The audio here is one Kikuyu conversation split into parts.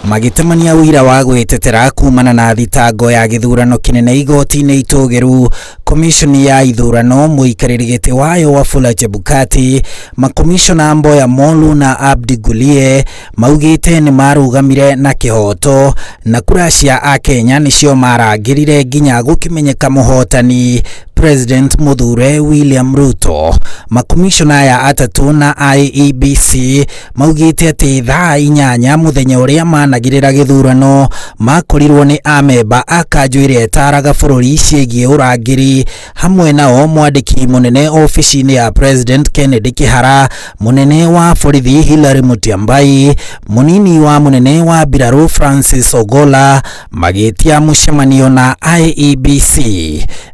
Magĩtemania ũira wa gwĩtetera kumana na thitango ya gĩthurano kĩnene igoti-inĩ itũgĩru, komishoni ya ithurano mũikarĩri gĩtĩ wayo Wafula Chebukati, makomishona Mboya Molu na Abdi Gulie maugĩte nĩ marũgamire na kĩhoto na kura cia akenya nĩcio marangĩrire nginya gũkĩmenyeka mũhotani President Muthure William Ruto. Makomishona aya atatũ na IEBC maugĩte atĩ thaa 8 mũthenya ũrĩa managĩrĩra gĩthurano makorirwo nĩ amemba a kanjũ ĩrĩa ĩtaraga bũrũri ciĩgiĩ ũrangĩri, hamwe nao mwandĩki mũnene obici-inĩ ya President Kennedy Kihara, mũnene wa borithi Hilary Mutyambai, mũnini wa mũnene wa mbirarũ Francis Ogola, magĩtia mũcemanio na IEBC.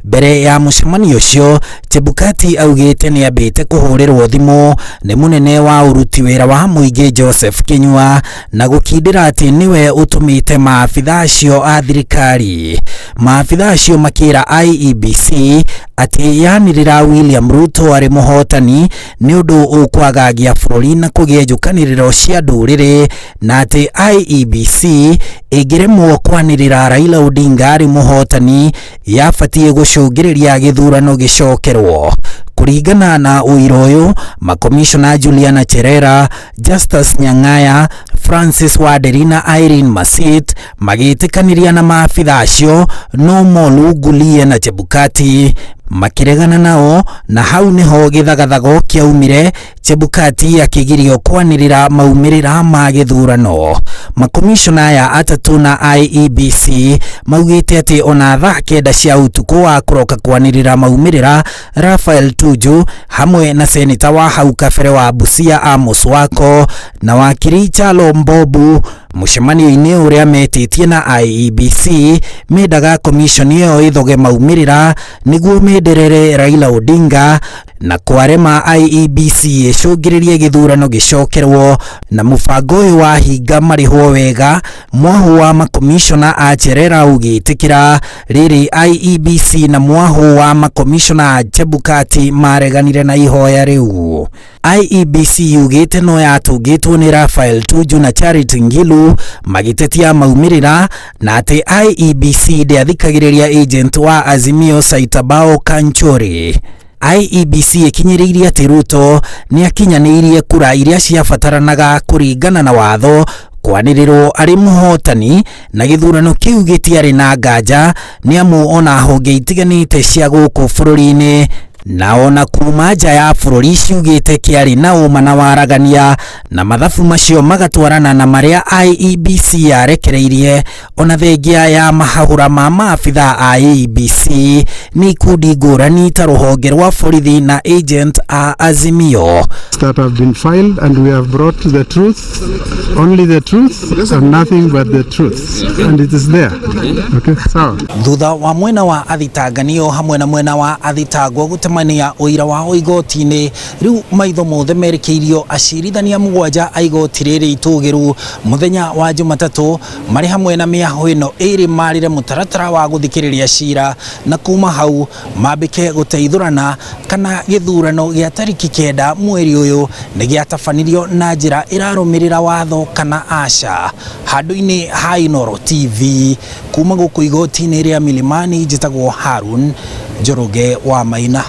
Mbere ya mũcemanio ũcio, Chebukati augĩte nĩ ambĩte kũhũrĩrwo thimũ nĩ mũnene wa ũruti wĩra wa mũingĩ Joseph Kinyua na gũkindĩra atĩ nĩwe ũtũmĩte maabitha acio a thirikari. Maabitha acio makĩra IEBC atĩ yanĩrĩra William Ruto arĩ mũhotani nĩ ũndũ ũkwagagia bũrũri na kũgĩa njũkanĩrĩro cia ndũrĩrĩ, na atĩ IEBC ĩngĩremwo kwanĩrĩra Raila Odinga arĩ mũhotani yabatiĩ gũcũngĩrĩria gĩthurano gĩcokerwo. Kũringana na ũira ũyũ, makomishona Juliana Cherera, Justus Nyang'aya, Francis Wanderi na Irene Masit magĩtĩkanĩria na maabitha acio, no Molu, Gulie na Chebukati makĩregana nao, na hau nĩho gĩthagathago kĩaumire, Chebukati akĩgirio kwanĩrĩra maumĩrĩra ma gĩthurano. Makomishona aya atatũ na IEBC maugĩte atĩ ona thaa 9 cia ũtukũ wa kũroka kwanĩrĩra maumĩrĩra, Raphael Tuju hamwe na seneta wa hau kabere wa Busia Amos Wako na wakiri Chalo Mbobu mũcemanio-inĩ ũrĩa metĩtie na IEBC mendaga komishoni ĩyo ĩthoge maumĩrĩra nĩguo menderere Raila Odinga, na kwarema IEBC ĩcũngĩrĩrie gĩthurano gĩcokerwo na mũbango ũyũ wahinga marĩhwo wega. Mwahũ wa makomishona a Cherera ũgĩtĩkĩra rĩrĩ IEBC na mwahũ wa makomishona a Chebukati mareganire na ihoya rĩu. IEBC yugĩte no yatũngĩtwo nĩ Raphael Tuju na Charity Ngilu magĩtetia maumĩrĩra, na atĩ IEBC ndĩathikagĩrĩria agent wa Azimio Saitabao Kanchori. IEBC ĩkinyĩrĩirie atĩ Ruto nĩ akinyanĩirie kura iria ciabataranaga kũringana na watho kwanĩrĩrwo arĩ mũhotani, na gĩthurano kĩu gĩtiarĩ na nganja nĩ amu ona honge itiganĩte cia gũkũ bũrũri-inĩ na ona kuma nja ya bũrũri ciugĩte kĩarĩ na ũma na waragania, na mathabu macio magatwarana na marĩa IEBC yarekereirie ona thengia ya mahahũra ma maabitha a IEBC nĩ ikundi ngũrani ta rũhonge rwa borithi na agent a Azimio. That have been filed, and we have brought the truth, only the truth and nothing but the truth, and it is there. Okay, sawa. Thutha wa mwena wa athitanganio hamwe na mwena wa athitangwo gũtemania ũira wao igoti-inĩ, rĩu maitho mothe merekeirio acirithania 7 a igoti rĩrĩ itũgĩru mũthenya wa Jumatatũ marĩ hamwe na mĩahũ ĩno ĩrĩ marire mũtaratara wa gũthikĩrĩria cira, na kuma hau mambĩke gũteithũrana kana gĩthurano gĩa tarĩki 9 mweri ũyũ nĩ gĩatabanirio na njĩra ĩrarũmĩrĩra watho kana aca. Handũ-inĩ ha Inooro TV kuma gũkũ igoti-inĩ rĩa Milimani, njĩtagwo Harun Njoroge wa Maina.